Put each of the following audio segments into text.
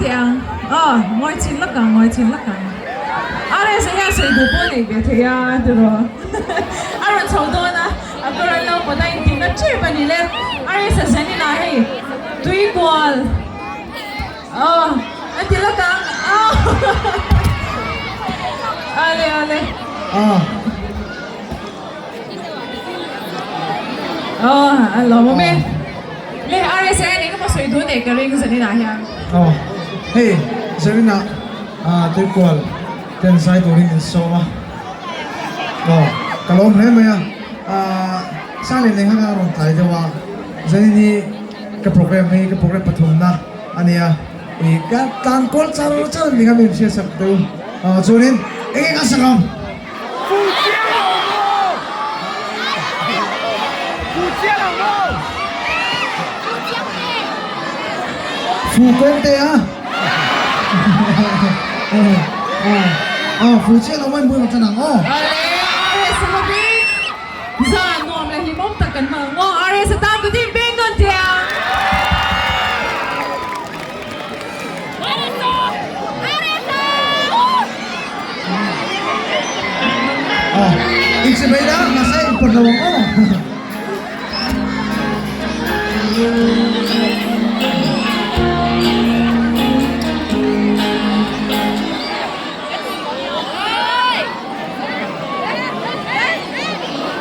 teh ang. Aw, ngawi chhin lak ang, ngawi chhin lak ang. RS-a hian sawi duh pawh a nei ve thei a, tiraw? A rawn chho dawn a, a kawr an lo pawt a, intinna tep a ni le. RS-a zaninah hei tuikual aw a ti lak ang, aw Ale, ale. Aw. Aw, a lawm awm e. Le, RS-a hian engemaw sawi duh nei ka ring zaninah hian. Aw, hei zaninah tuikual ten zai turin min sawm a. Aw, ka lawm hle mai a. Sangli nei khan a rawn tlai deuh a, zanin hi ka program hi ka program pathumna a nia. Ih, ka tlan kual char char a ni kha min hriatsak deuh. Aw, chuanin eng eng a sak ang? Fu kawng te a Aw fu chiah lo mai mui rawh tan ang aw. Ale RS Hobby zan nuam leh hlimawm tak kan hmang ang aw RS atan ka team peng dawn che a. Aw inchimei la mahse inpawt lo ang aw.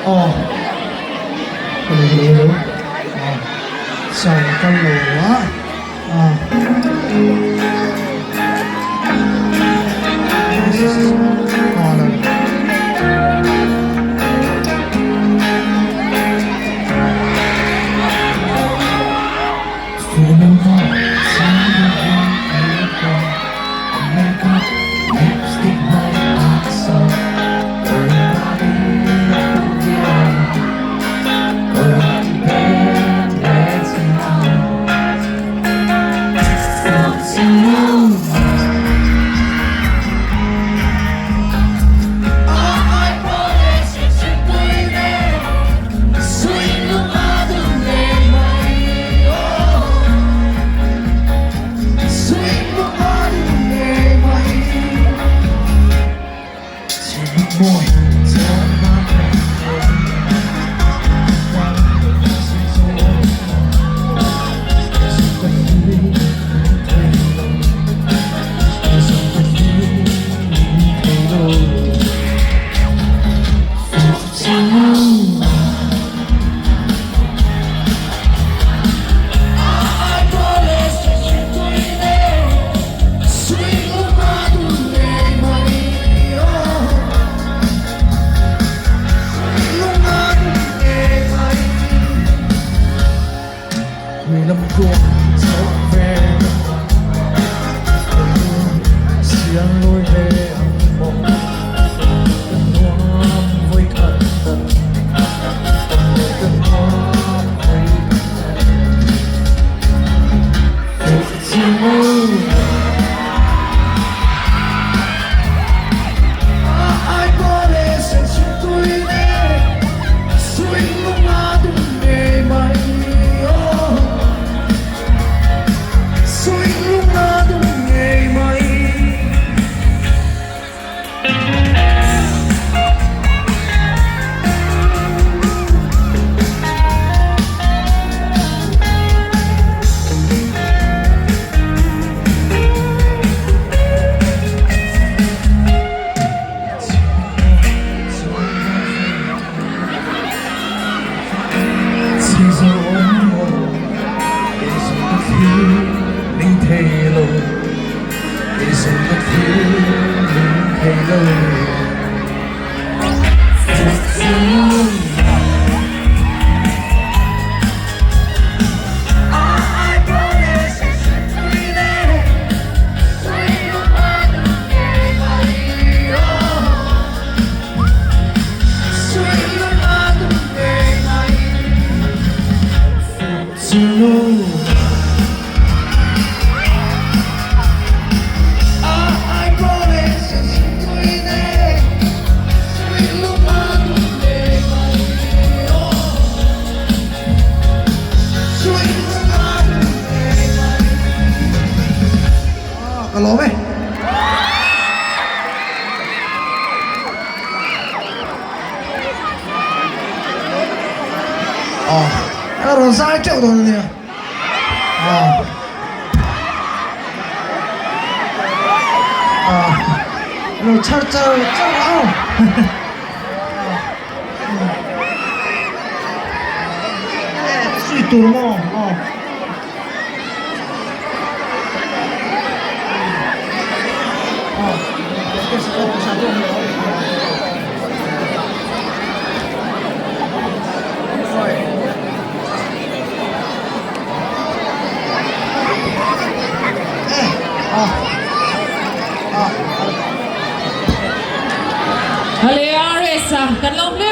Aw hello hello hello aw sound a kal lo a. Ka lawm e. Aw, ka rawn zai teuh dawn a nia. Aw. Aw, lo chhar char char a aw. Sui tur maw? Aw. Hale RS a kan lo hle.